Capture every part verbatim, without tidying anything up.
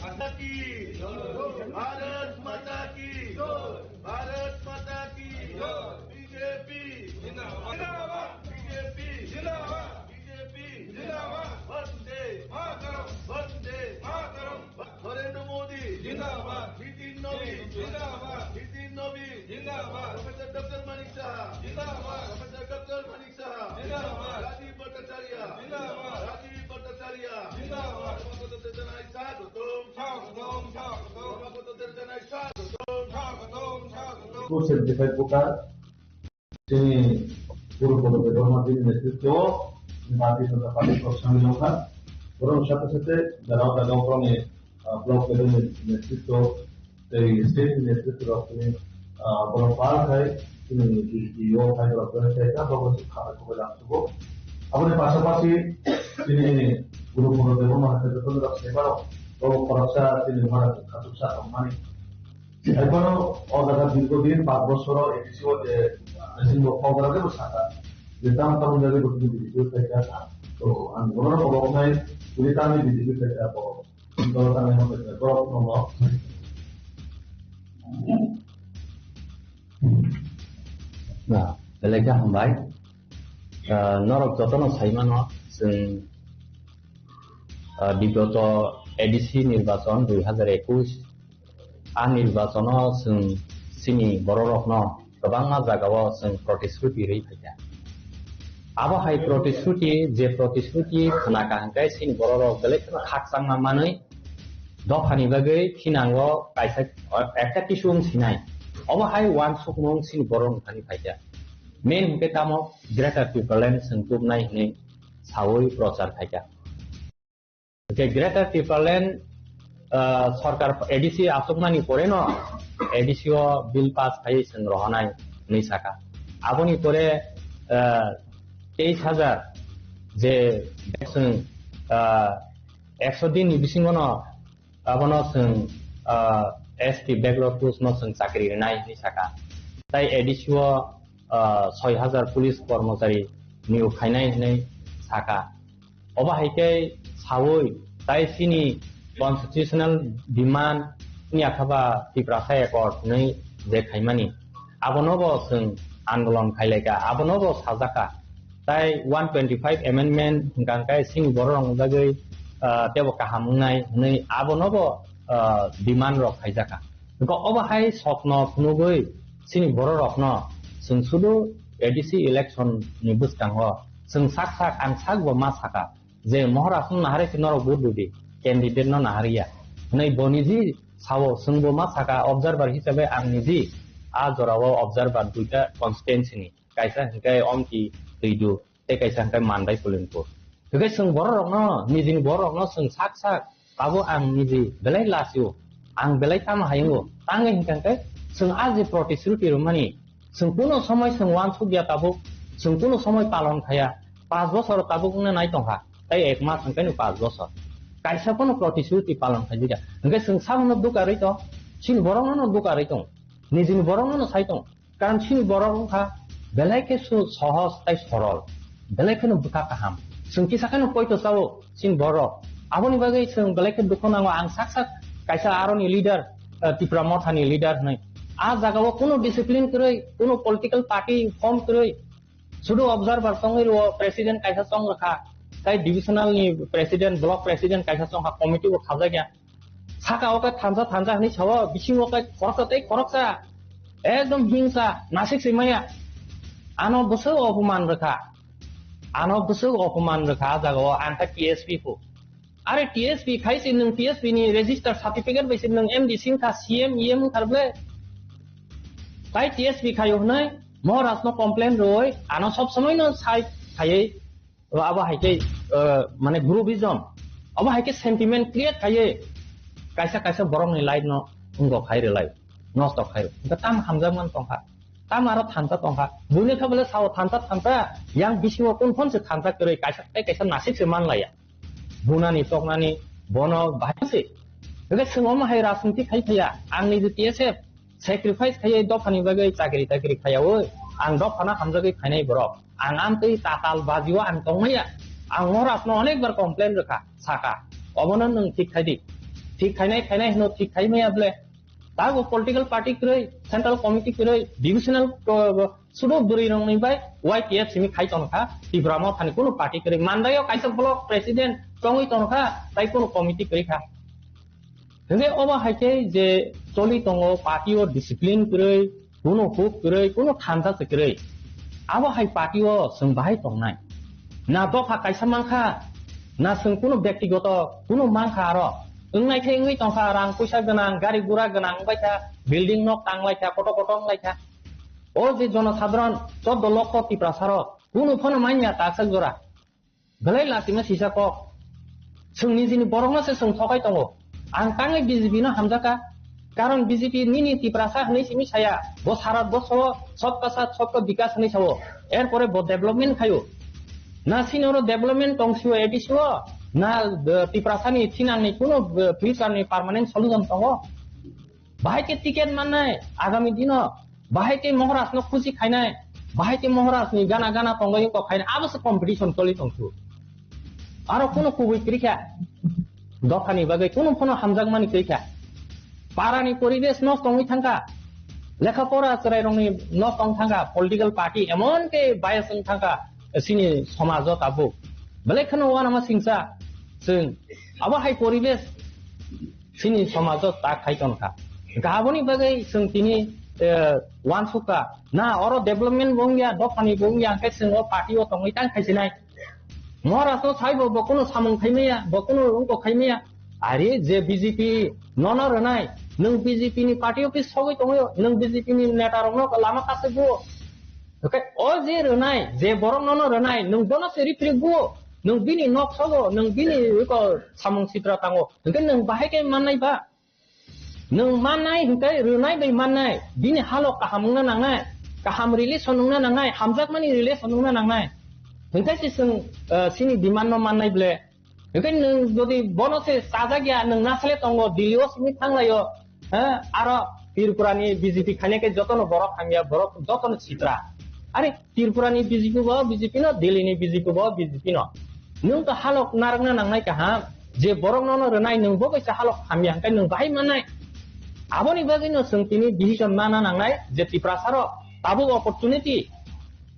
माता की, भारत माता की, भारत माता की, बीजेपी जिंदाबाद, बीजेपी जिंदाबाद, बीजेपी जिंदाबाद, वंदे मातरम, वंदे मातरम। नरेंद्र मोदी जिंदाबाद, नितिन नबीन जिंदाबाद, नितिन नबीन जिंदाबाद, प्रोफेसर डॉक्टर मानिक साहा जिंदाबाद, प्रोफेसर डॉक्टर मानिक साहा जिंदाबाद, राजीव भट्टाचार्य जिंदाबाद, राजीव भट्टाचार्य जिंदाबाद। সভাপতিদের জানাই স্বাগতম, স্বাগতম, স্বাগতম। সভাপতিদের জানাই স্বাগতম, স্বাগতম, স্বাগতম। Two seventy five voter, chini Guru Boro Debbarma bini netrito o Bharatiya Janata Party kok samil wngkha. Borok ni sate sate jora jora borok ni, ah, block level ni netrito tei state ni netrito rok ni, ah, borok pal khai chini B J P o khai borok join khai kha, borok kha bai kha bai lam sugo. Aboni pasapasi chini Guru Boro Debbarma hai khe joto ni rok sai borok, borok khoroksa chini mara khatuksa tongmani. Ekhano o jaga dirghodin panch bochor o A D C o je, eh, chini bo kok rak bo sakha. Je tamo tamo jaga bo chini B J P o phaikha. To ang bono koboknai, puri tamo B J P o phaikha bo. Dol tamo mo phaikha, borok no mo. Na, belai khe hambai. Ah, norok jotono sai mano, chwng, ah, bigoto A D C nirbachon dui hazar ekush, a nirbachono chwng chini bororokno kwbangma jagao chwng protishruti rwi phaikha. Abo hai protishruti, je protishruti khwnakha hwnkhe chini bororok belai kheno khakchangma manwi dophani bagwi thinango kaisa ekta kisu wng sinai. Obo hai uansukmung chini bororokni thani phaikha. Main hwnkhe tamo Greater Tipraland chwng tubunai hwnwi saui prochar khaikha. Hwnkhe Greater Tipraland, ah, sorkar A D C achukmani poreno A D C o bill pass khai chwng rohonai hwnwi sakha. Aboni pore, ah, teis hajar je chwng, ah, ekso din ni bisingono abono chwng, ah, S T backlog post no chwng chakri rwnai hwnwi sakha. Tai A D C o, ah, soi hajar police kormochari niyok khainai hwnwi sakha. Obo hai khe saui tai chini constitutional demand wngya kha ba Tiprasa Accord hwnwi je khaimani, abono bo chwng andolon khailaikha, abono bo sajakha. Tai one twenty five amendment hwnkha hwnkhe chini bororok ni bagwi, ah, teibo kaham wngnai hwnwi abono bo, ah, demand rok khaijakha. Hwnkhe obo hai sokno phunugwi chini bororokno chwng sudu A D C election ni bwskango chwng sak sak ang sak bo ma sakha je Mohorasong naharwi khe norok vote rwdi, candidate no naharya hwnwi bo niji sao. Chwng bo ma sakha observer hisabe ang niji a jorao observer duita constituency ni. Kaisa hwnkhe Omki Twidu, tei kaisa hwnkhe Mandai Pulinpur. Hwnkhe chwng bororokno, nijini bororokno chwng sak sak, tabuk ang niji belai lasio, ang belai tamo hayungo. Tangwi hwnkhe hwnkhe chwng a je protishruti rwmani, chwng kuno somoi chwng uansukya tabuk, chwng kuno somoi palon khaya. Panch bochor tabuk wngna nai tongkha, tei ek mas hwnkhe no panch bochor. Kaisa phano protishruti palon khaijak ya. Hwnkhe chwng sabono dukarwi tong, chini borokno no dukarwi tong, nijini borokno no sai tong. Karon chini borok wngkha belai khe su-, sohos tei sorol, belai kheno bwkha kaham. Chwng kisa kheno poito chao chini borok. Aboni bagwi chwng belai khe dukhu nango. Ang sak sak kaisa aroni leader, eh, Tipra Mothani leader hwnwi. A jagao kuno discipline kwrwi, kuno political party form kwrwi, sudu observer tongwi rwo, president kaisa chong rwkha, tei divisional ni president, block president kaisa chongkha, committee bo khajakya. Saka o khe thansa thansa hwnwi sao, bisingo khe khoroksa tei khoroksa. Ekdom hingsa, nasik se maya. Ano bwswk opoman rwkha. Ano bwswk opoman rwkha a jagao, ang khe T S P phu. Are T S P khai se nwng T S P ni register certificate bai se nwng M D C wngkha, C M, E M wngkha ble. Tai T S P khaio hwnwi Moharaj no complain rwi, ano sob somoi no sai khaiwi, abo hai khe, eh, mane groupism, abo hai khe sentiment create khaiwi, kaisa kaisa borok ni life no wngkok khai rwlai, nosto khai rw. Hwnkhe tam hamjak man tongkha, tam aro thansa tongkha, buini kha bole sao thansa thansa, yang bisingo kun phon se thansa kwrwi, kaisa tei kaisa nasik se man laiya. Bunani toknani bono bahai se. Hwnkhe chwng omo hai rajniti khai phaiya, ang ni je T S F sacrifice khaiwi dophani bagwi chakri takri khaiyawi, ang dophano hamjagwi phainai borok. Ang amtwi tatal bajio ang tongmaya. Ang Moharaj no onek bar complain rwkha, saka. Obono nwng thik khai di. Thik khainai khainai hino thik khai maya ble. Tago political party kwrwi, central committee kwrwi, divisional, uh, sudo bwrwi rokni bai Y T F simi khai tongkha. Tipra Mothani kuno party kwrwi. Mandaio kaisa block president tongwi tongkha, tai kuno committee kwrwi kha. Hwnkhe obo hai khe je choli tongo, party o discipline kwrwi, kuno huk kwrwi, kuno thansa se kwrwi. Abo hai party o chwng bahai tongnai. Na dopha kaisa mankha, na chwng kuno bektigoto kuno mankha aro. Wngnai khe wngwi tongkha, rang puisa gwnang, gari gura gwnang wngbai kha, building nok tang lai kha, koto koto wng lai kha. O je jonosadharon choddo lokho Tiprasa rok, kuno phano manya taksa jora. Belai lasima sisa kok. Chwng nijini borokno se chwng thokai tongo. Ang tangwi B J P no hamjakha. Karon B J P nini Tiprasa hwnwi simi saya. Bo sara bosoro sobka sath sobka bikas hwnwi sao. Erpore bo development khaio. Na sini oro development tong sio A D C o. Na, eh, Tiprasa ni thinang ni kuno, eh, future ni permanent solution tongo. Bahai khe ticket mannai agami dino, bahai khe Moharaj no khusi khainai, bahai khe Moharaj ni gana gana tongwi kok khainai, abo se competition choli tongsu. Aro kuno kubui kwrwi kha, dophani bagwi kuno phano hamjakmani kwrwi kha. Parani poribesh nosto wngwi thangkha, lekha pora chwrairokni nosto wng thangkha, political party emon khe bias wng thangkha chini somajo tabuk. Belai kheno uanama singcha chwng abo hai poribesh chini somajo tak khai tongkha. Hwnkhe aboni bagwi chwng tini, eh, uansukha. Na, oro development bo wngya, dophani bo wngya, hwnkhe chwng o party o tongwi tang khaisinai. Moharaj no saibo bo kuno samung khaimaya, bo kuno wngkok khaimaya. Ari je B J P nono rwnai, nwng B J P ni party office sogwi tongwi, nwng B J P ni neta rokno lama kasik buo. Hwnkhe o je rwnai, je borok nono rwnai, nwng bono se ripri buo, nwng bini nok sogo, nwng bini iko samung sitra tango. Hwnkhe nwng bahai khe mannai ba? Nwng mannai hwnkhe rwnai bai mannai, bini halok kaham wngna nangnai, kaham relation wngna nangnai, hamjakmani relation wngna nangnai. Hwnkhe se chwng, eh, chini demand no mannai ble. Hwnkhe nwng jodi bono se chajak ya, nwng nasle tongo, Delhi o simi thanglaio, eh, aro Tripura ni B J P khaina khe jotono borok hamya, borok jotono sitra. Are Tripura ni B J P bo B J P no, Delhi ni B J P bo B J P no. Nwng to halok narwkna nangnai kaham, je borok nono rwnai nwng bo kaisa halok hamya hwnkhe nwng bahai mannai. Aboni bagwi no chwng tini decision nana nangnai je Tiprasa rok tabuk opportunity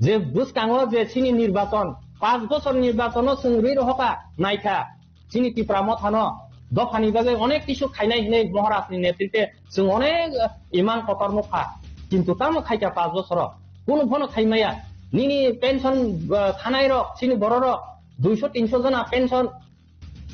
je bwskango je chini nirbachon, panch bochor nirbachono chwng rwi rohoka naikha. Chini Tipra Mothano dophani bagwi onek kisu khainai hinwi Moharajni netritwe chwng onek, eh, imang kotor nukha. Kintu tamo khaikha panch bosoro? Kunu phano khaimaya. Nini pension, eh, khanairok, chini bororok duiso tinso jona pension,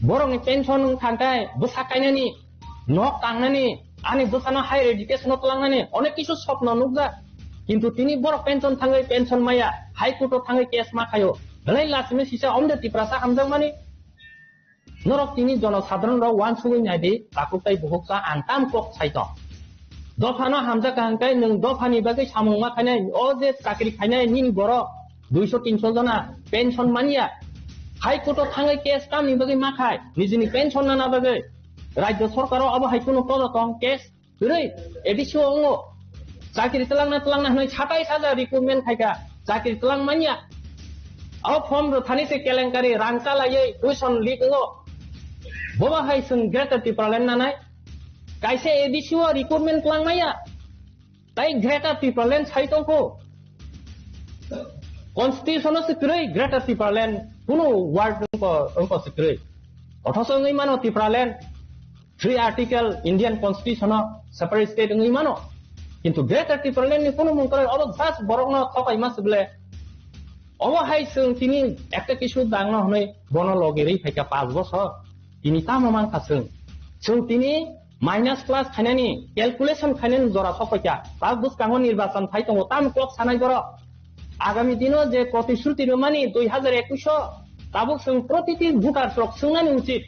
borokni pension wngkha hwnkhe bwsa kainani, nok tangnani, ani bwsano higher education-o twlangnani onek kisu sopno nukjak. Kintu tini borok pension thangwi pension maya, High Court-o thangwi case ma khaio. Belai lachimwi sisa omde Tiprasa hamjakmani. Norok tini jonosadharon rok uansugwi naidi, takhuk tei bukhuk cha ang tam kok sai tong. Dophano hamjakha hwnkhe nwng dophani bagwi samung ma khainai, o je chakri khainai nini borok duiso tinso jona pension manya. High Court-o thangwi case tamni bagwi ma khai, nijini pension nana bagwi. Rajya sorkaro abo hai kunu tola tong case. Kwrwi, A D C o wngo. Chakri twlangna twlangna hwnwi satai saja recruitment khaikha. Chakri twlang manya. O form rwthani se kelenkari rang chalaiwi tuition leak wngo. Boba hai chwng Greater Tipraland nanai. Kaisa A D C o recruitment twlang manya. Tai Greater Tipraland sai tongkho. Constitution o se kwrwi Greater Tipraland kunu word wngkho, wngkho se kwrwi. Othoso wngwi mano Tipraland. Three article Indian Constitution o separate state wngwi mano. Kintu Greater Tipraland ni kunu mung kwrwi, obo just borokno thokaima se bwle. Obo hai chwng tini ekta kisu dangno hwnwi bono logi rwi phaikha panch bosor. Tini tamo mankha chwng? Chwng tini Minus plus khainani, calculation khainani jora sokphaikha. Ta bwskango nirbachan phai tongo, tam kok sanai borok. Agami dino je protishruti rwmani dui hajar ekwis o, tabuk chwng protiti voter rok swngnani uchit.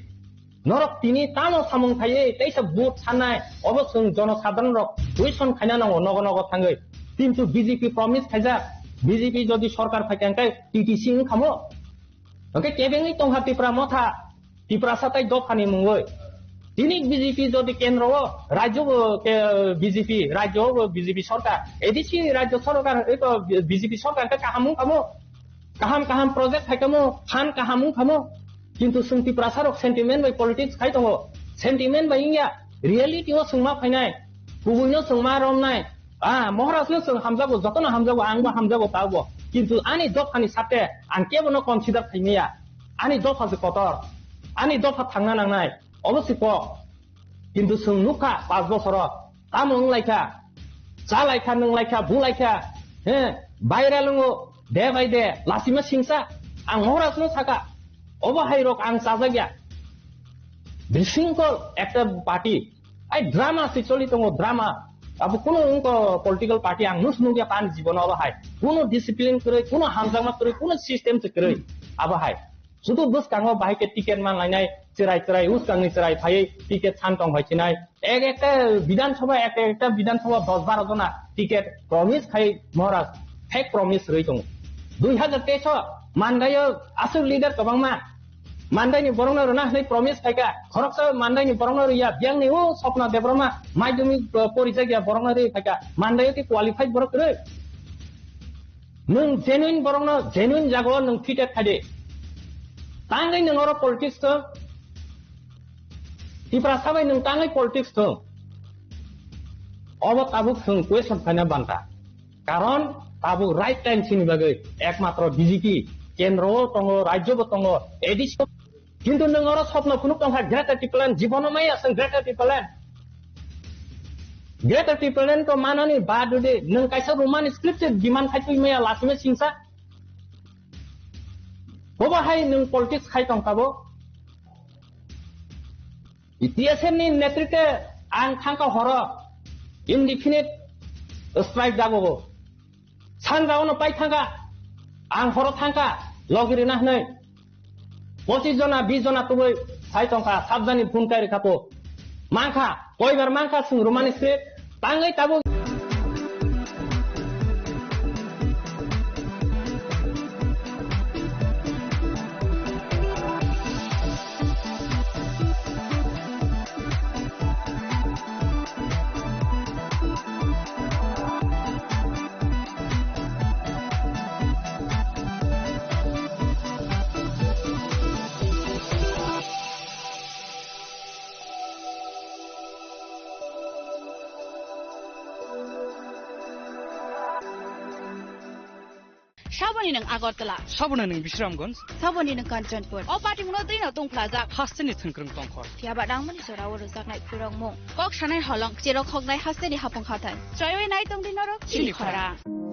Norok tini tamo samung khaiwi teisa vote sanai, obo chwng jonosadharon rok question khaina nango nogo nogo thangwi. Kintu B J P promise khaijak, B J P jodi sorkar phaikha hwnkhe T T C wngkhamo? Hwnkhe kebengwi tongkha Tipra motha, Tiprasa tai dophani mungwi. Tini B J P jodi kendro o, rajyo bo ke, B J P, rajyo bo B J P sorkar, A D C rajyo sorkar, eko B J P sorkar hwnkhe kaham wngkhamo? Kaham kaham project phaikamo, phan kaham wngkhamo? Kintu chwng Tiprasa rok sentiment bai politics khai tongo, sentiment bai wngya, reality o chwng ma phainai, kubui no chwng ma romnai. Ah, Maharaj no chwng hamjago, jotono hamjago, ang bo hamjago, tao bo. Kintu ani dophani sate ang kebo no consider khaimaya. Ani dopha se kotor. Ani dopha thangna nangnai. Obo se kok. Kintu chwng nukha, panch bosoro tamo wnglaikha, chalaikha, nunglaikha, bulaikha, he, baira lungo, de bai de, lasima singsa. Ang Maharaj no saka, obo hai rok ang chajakya. Bisingkol ekta party. Ai drama se choli tongo, drama. Abo kuno wngko political party ang nus nukya ani jibono abo hai. Kuno discipline kwrwi, kuno hamjakma kwrwi, kuno system se kwrwi. Abo hai. Sudu bwskango bahai khe ticket man lainai, chwrai chwrai, bwskangni chwrai phaiwi ticket san tong phai chinai. Ek ekta Bidhan Sabha, ek ekta Bidhan Sabha dos baro jona ticket promise khai Maharaj, fake promise rwi tongo. Dui hajar teis o Mandaio aswk leader kwbangma, Mandaini borokno rwna hwnwi promise khaikha, khoroksa Mandaini borokno rwya, biyangni o Swapna Debbarma madhyamik, uh, porijak ya borokno rwi khaikha, Mandaio tei qualified borok kwrwi. Nwng genuine borokno genuine jagao nwng fitted khai di. Tangwi nwng oro politics thung, Tiprasa bai nwng tangwi politics thung. Obo tabuk chwng question khaina banta. Karon tabuk right time sini bagwi ekmatro B J P kendro o tongo, rajyo bo tongo, A D C. Kintu nwng oro swpno phunuk tongkha Greater Tipraland, jibono maya chwng Greater Tipraland. Greater Tipraland ko manani bad rwdi, nwng kaisa Roman script se demand khai twi maya lasima singsa. Bobo hai nwng politics khai tongkha bo. T S F ni netritwe ang thangkha horo indefinite strike jago bo. Sanja ono pai thangkha, ang horo thangkha, logi rina hwnwi. Pochis jona, bis jona tubui sai tongkha, sabjani phone kai rikha po. Mankha, koibar mankha, sung romani script, tangwi tabuk. Saboni nwng Agartala. Saboni nwng Bisramganj. Saboni nwng Kanchanpur. O patimungno twino tungphlajak. Hasteni thwngkwrwng tongkhor. Phiyaba nangmani jorao rwjaknai khorokmung. Kok sanai holong, cherok hoknai hasteni hapung hathai. Chaiwi nai tongdi norok chini chini khorang. Khorang.